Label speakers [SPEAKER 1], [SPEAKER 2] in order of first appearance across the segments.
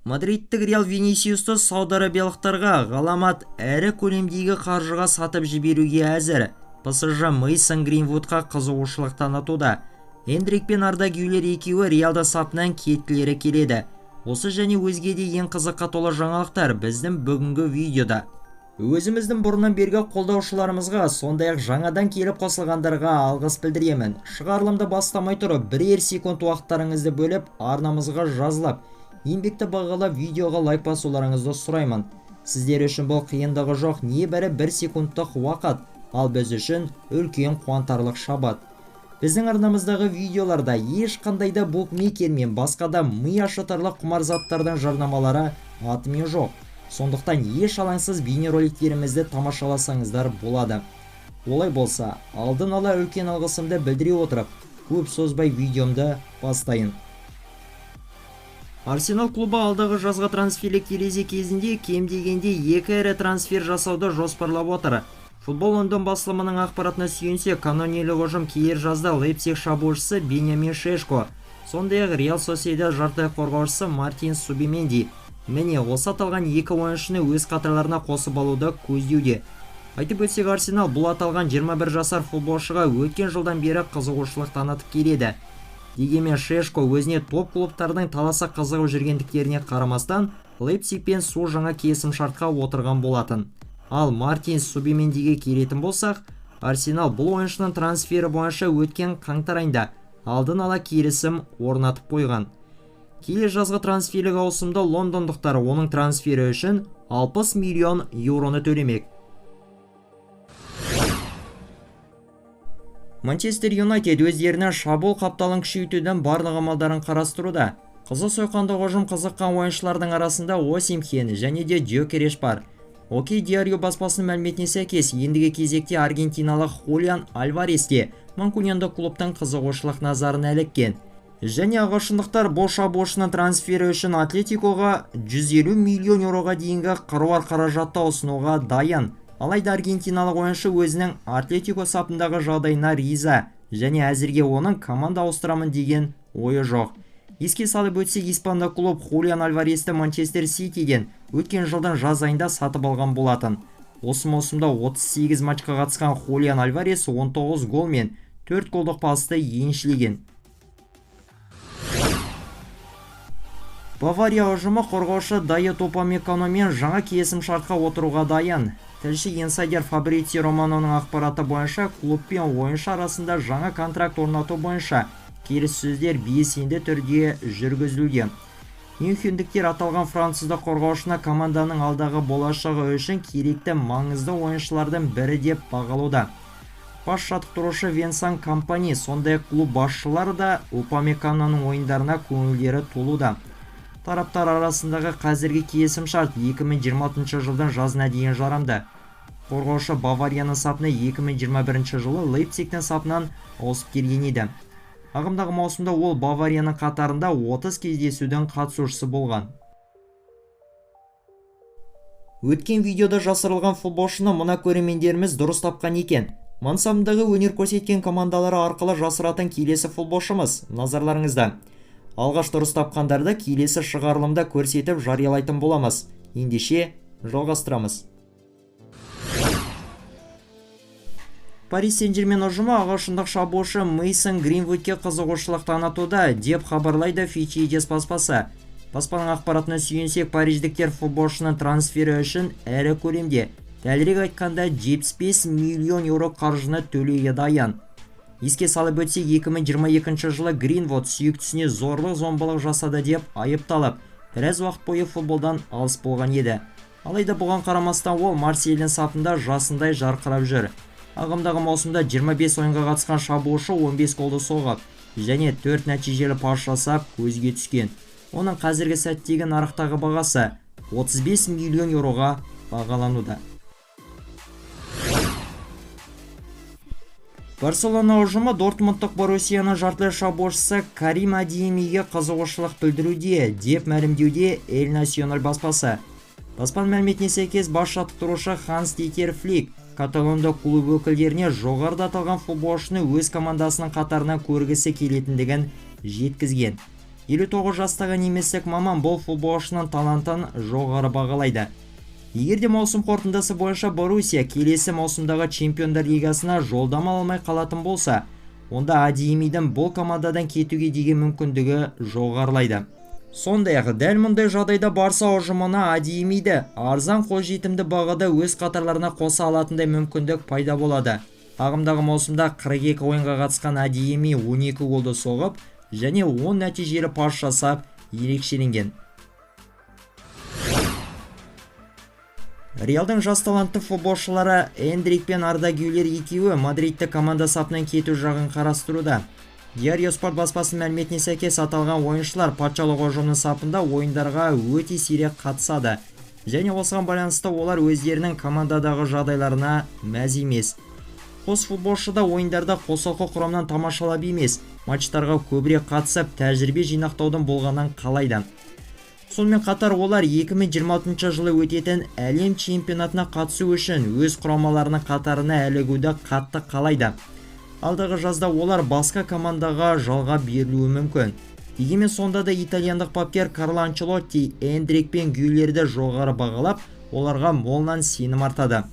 [SPEAKER 1] Мадридтік Реал Винисиусты Сауд Арабиялықтарға ғаламат әрі көлемдегі қаржыға сатып жіберуге әзір. ПСЖ Мейсон Гринвудқа қызығушылық танытуда. Эндрик пен Арда Гюлер екеуі Реалда сапынан кеткілері келеді. Осы және өзге де ең қызыққа толы жаңалықтар біздің бүгінгі видеода. Өзіміздің бұрыннан бергі қолдаушыларымызға, сондай-ақ жаңадан келіп қосылғандарға алғыс білдіремін. Шығарылымды бастамай тұрып, бірер секунд уақыттарыңызды бөліп, арнамызға жазылып, еңбекті бағалап видеоға лайк басуларыңызды сұраймын. Сіздер үшін бұл қиындығы жоқ, небәрі бір секундтық уақыт, ал біз үшін үлкен қуантарлық шабыт. Біздің арнамыздағы видеоларда ешқандай да букмекер мен басқа да ми ашытарлық құмар заттардың жарнамалары атымен жоқ. Сондықтан еш алаңсыз бейнероликтерімізді тамашаласаңыздар болады. Олай болса, алдын ала үлкен алғысымды білдіре отырып, көп созбай видеомды бастайын. Арсенал клубы алдағы жазғы трансферлік терезе кезінде кем дегенде екі ірі трансфер жасауды жоспарлап отыр. Футбол Лондон басылымының ақпаратына сүйенсе, канонерлік ұжым келер жазда Лейпциг шабуылшысы Беньямин Шешко, сондай-ақ Реал Сосьедад жартылай қорғаушысы Мартин Субименди. Міне, осы аталған екі ойыншыны өз қатарларына қосып алуды көздеуде. Айтып өтсек, Арсенал бұл аталған 21 жасар футболшыға өткен жылдан бері қызығушылық танытып келеді. Дегенмен Шешко өзіне топ клубтардың таласа қызығып жүргендіктеріне қарамастан, Лейпцигпен су жаңа келісімшартқа отырған болатын. Ал Мартин Субимендиге келетін болсақ, Арсенал бұл ойыншының трансфері бойынша өткен қаңтар айында алдын ала келісім орнатып қойған. Келер жазғы трансферлік ауысымда лондондықтар оның трансфері үшін 60 миллион еуроны төлемек. Манчестер Юнайтед өздерінің шабуыл қапталын күшейтудің барлық амалдарын қарастыруда. Қызыл сойқандық ұжым қызыққан ойыншылардың арасында Осимхен және де Дьокереш бар. Окей Диарио баспасының мәліметіне сәйкес, ендігі кезекте аргентиналық Хулиан Альварес те манкуниандық клубтың қызығушылық назарына іліккен. Және ағылшындықтар бұл шабуылшының трансфері үшін Атлетикоға 150 миллион еуроға дейінгі қыруар қаражатты ұсынуға дайын. Алайда аргентиналық ойыншы өзінің Атлетико сапындағы жағдайына риза және әзірге оның команда ауыстырамын деген ойы жоқ. Еске салып өтсек, испандық клуб Хулиан Альваресті Манчестер Ситиден өткен жылдың жаз айында сатып алған болатын. Осы маусымда 38 матчқа қатысқан Хулиан Альварес 19 гол мен 4 голдық пасты еншілеген. Бавария ұжымы қорғаушы Дайот Упамеканомен жаңа келісімшартқа отыруға дайын. Тілші инсайдер Фабрицио Романоның ақпараты бойынша клуб пен ойыншы арасында жаңа контракт орнату бойынша келіссөздер белсенді түрде жүргізілуде. Мюнхендіктер аталған француздық қорғаушыны команданың алдағы болашағы үшін керекті маңызды ойыншылардың бірі деп бағалауда. Бас жаттықтырушы Венсан Компани, сондай-ақ клуб басшылары да Упамеканоның ойындарына көңілдері толуда. Тараптар арасындағы қазіргі келісімшарт 2026 жылдың жазына дейін жарамды. Қорғаушы Баварияның сапына 2021 жылы Лейпцигтің сапынан ауысып келген еді. Ағымдағы маусымда ол Баварияның қатарында 30 кездесудің қатысушысы болған. Өткен видеода жасырылған футболшыны мына көрермендеріміз дұрыс тапқан екен. Мансабындағы өнер көрсеткен командалары арқылы жасыратын келесі футболшымыз назарларыңызда. Алғаш дұрыс тапқандарды келесі шығарылымда көрсетіп жариялайтын боламыз. Ендеше жалғастырамыз. Пари Сен-Жермен ұжымы ағылшындық шабуылшы Мейсон Гринвудке қызығушылық танытуда, деп хабарлайды Фичидес баспасы. Баспаның ақпаратына сүйенсек, париждіктер футболшының трансфері үшін ірі көлемде, дәлірек айтқанда 75 миллион еуро қаржыны төлеуге дайын. Еске салып өтсек, 2022 жылы Гринвуд сүйіктісіне зорлық-зомбылық жасады деп айыпталып, біраз уақыт бойы футболдан алыс болған еді. Алайда бұған қарамастан ол Марсельдің сапында жасындай жарқырап жүр. Ағымдағы маусымда 25 ойынға қатысқан шабуылшы 15 голды соғып және 4 нәтижелі пас жасап көзге түскен. Оның қазіргі сәттегі нарықтағы бағасы 35 миллион еуроға бағалануда. Барселона ұжымы Дортмундтық Боруссияның жартылай шабуылшысы Карим Адейемиге қызығушылық білдіруде, деп мәлімдеуде Эль Националь баспасы. Баспаның мәліметіне сәйкес, бас жаттықтырушы Ханс Дитер Флик каталондық клуб өкілдеріне жоғарыда аталған футболшыны өз командасының қатарынан көргісі келетіндігін жеткізген. 59 жастағы немістік маман бұл футболшының талантын жоғары бағалайды. Егер де маусым қорытындысы бойынша Боруссия келесі маусымдағы Чемпиондар лигасына жолдама алмай қалатын болса, онда Адейемидің бұл командадан кетуге деген мүмкіндігі жоғарылайды. Сондай-ақ дәл мұндай жағдайда Барса ұжымына Адейемиді арзан қолжетімді бағада өз қатарларына қоса алатындай мүмкіндік пайда болады. Ағымдағы маусымда 42 ойынға қатысқан Адейеми 12 голды соғып және 10 нәтижелі пас жасап ерекшеленген. Реалдың жас талантты футболшылары Эндрик пен Арда Гюлер екеуі Мадридті команда сапынан кету жағын қарастыруда. Диарио Спорт баспасының мәліметіне сәйкес, аталған ойыншылар патшалық ұжымының сапында ойындарға өте сирек қатысады. Және осыған байланысты олар өздерінің командадағы жағдайларына мәз емес. Қос футболшы да ойындарда қосалқы құрамнан тамашалап емес, матчтарға көбірек қатысып, тәжірибе жинақтаудың болғанын қалайды. Сонымен қатар олар 2026 жылы өтетін әлем чемпионатына қатысу үшін өз құрамаларының қатарына ілігуді қатты қалайды. Алдағы жазда олар басқа командаға жалға берілуі мүмкін. Дегенмен сонда да итальяндық бапкер Карло Анчелотти Эндрик пен Гюлерді жоғары бағалап, оларға молынан сенім артады.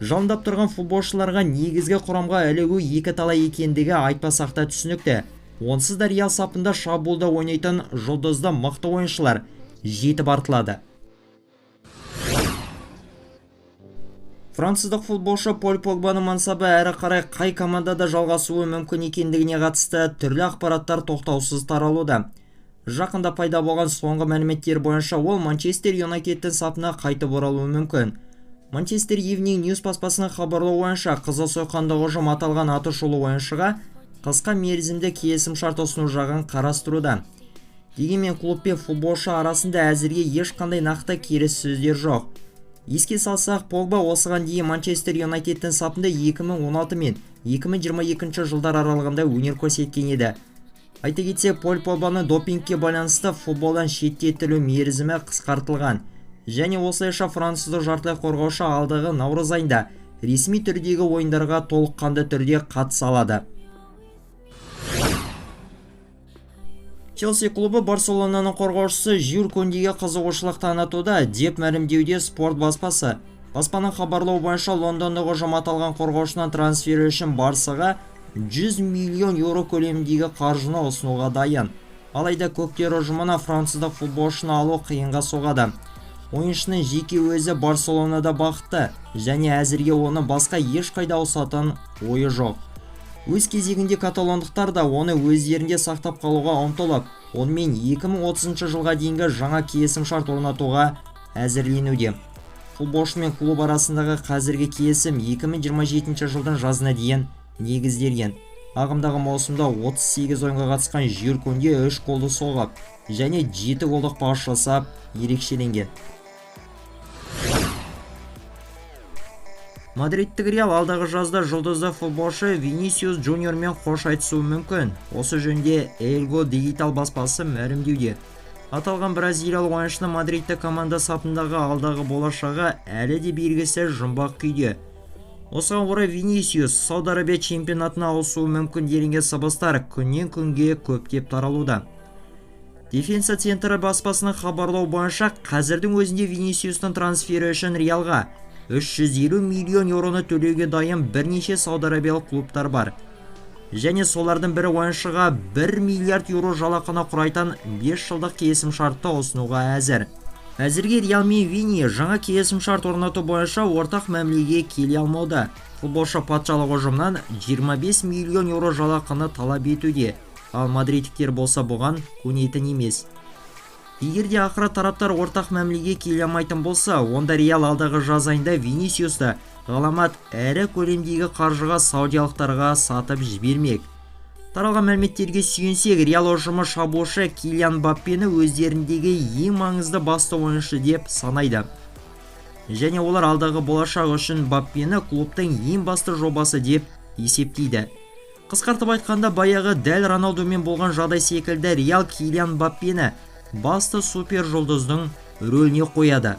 [SPEAKER 1] Жалындап тұрған футболшыларға негізгі құрамға ілігу екі талай екендігі айтпасақ та түсінікті. Онсыз да Реал сапында шабуылда ойнайтын жұлдызды мықты ойыншылар жетіп артылады. Француздық футболшы Поль Погбаның мансабы әрі қарай қай командада жалғасуы мүмкін екендігіне қатысты түрлі ақпараттар тоқтаусыз таралуда. Жақында пайда болған соңғы мәліметтер бойынша ол Манчестер Юнайтедтің сапына қайтып оралуы мүмкін. Манчестер Evening News баспасының хабарлауы бойынша қызыл сойқандық ұжым аталған атышулы ойыншыға қысқа мерзімді келісімшарт ұсыну жағын қарастыруда. Дегенмен клуб пен футболшы арасында әзірге ешқандай нақты келіссөздер жоқ. Еске салсақ, Погба осыған дейін Манчестер Юнайтедтің сапында 2016 мен 2022 жылдар аралығында өнер көрсеткен еді. Айта кетсек, Поль Погбаның допингке байланысты футболдан шеттетілу мерзімі қысқартылған. Және осылайша француздық жартылай қорғаушы алдағы наурыз айында ресми түрдегі ойындарға толыққанды түрде қатыса алады. Челси клубы Барселонаның қорғаушысы Жюль Кондеге қызығушылық танытуда, деп мәлімдеуде спорт баспасы. Баспаның хабарлауы бойынша лондондық ұжым аталған қорғаушының трансфері үшін Барсаға 100 миллион еуро көлеміндегі қаржыны ұсынуға дайын. Алайда көктер ұжымына француздық футболшыны алу қиынға соғады. Ойыншының жеке өзі Барселонада бақытты және әзірге оны басқа ешқайда ауысатын ойы жоқ. Өз кезегінде каталондықтар да оны өздерінде сақтап қалуға ұмтылып, онымен 2030 жылға дейінгі жаңа келісімшарт орнатуға әзірленуде. Футболшы мен клуб арасындағы қазіргі келісім 2027 жылдың жазына дейін негізделген. Ағымдағы маусымда 38 ойынға қатысқан Жюль Конде 3 голды соғып және 7 голдық пас жасап ерекшеленген. Мадридтік Реал алдағы жазда жұлдызды футболшы Винисиус Джуниормен қош айтысуы мүмкін. Осы жөнінде Элго Дигитал баспасы мәлімдеуде. Аталған бразилиялық ойыншының Мадридтік команда сапындағы алдағы болашағы әлі де белгісіз жұмбақ күйде. Осыған орай Винисиус Сауд Арабия чемпионатына ауысуы мүмкін делінген сыбыстар күннен күнге көптеп таралуда. Дефенса центрі баспасының хабарлауы бойынша қазірдің өзінде Винисиустың трансфері үшін Реалға 350 миллион еуроны төлеуге дайын бірнеше Сауд Арабиялық клубтар бар. Және солардың бірі ойыншыға 1 миллиард еуро жалақыны құрайтын 5 жылдық келісімшартты ұсынуға әзір. Әзірге Реал мен Вини жаңа келісімшарт орнату бойынша ортақ мәмілеге келе алмауда. Футболшы патшалық ұжымнан 25 миллион еуро жалақыны талап етуде, ал мадридтіктер болса бұған көнетін емес. Егер де ақыры тараптар ортақ мәмілеге келе алмайтын болса, онда Реал алдағы жаз айында Винисиусты ғаламат әрі көлемдегі қаржыға саудиялықтарға сатып жібермек. Таралған мәліметтерге сүйенсек, Реал ұжымы шабуылшы Килиан Мбаппені өздеріндегі ең маңызды басты ойыншы деп санайды. Және олар алдағы болашақ үшін Мбаппені клубтың ең басты жобасы деп есептейді. Қысқартып айтқанда, баяғы дәл Роналдумен болған жағдай секілді Реал Килиан Мбаппені басты супер жұлдыздың рөліне қояды.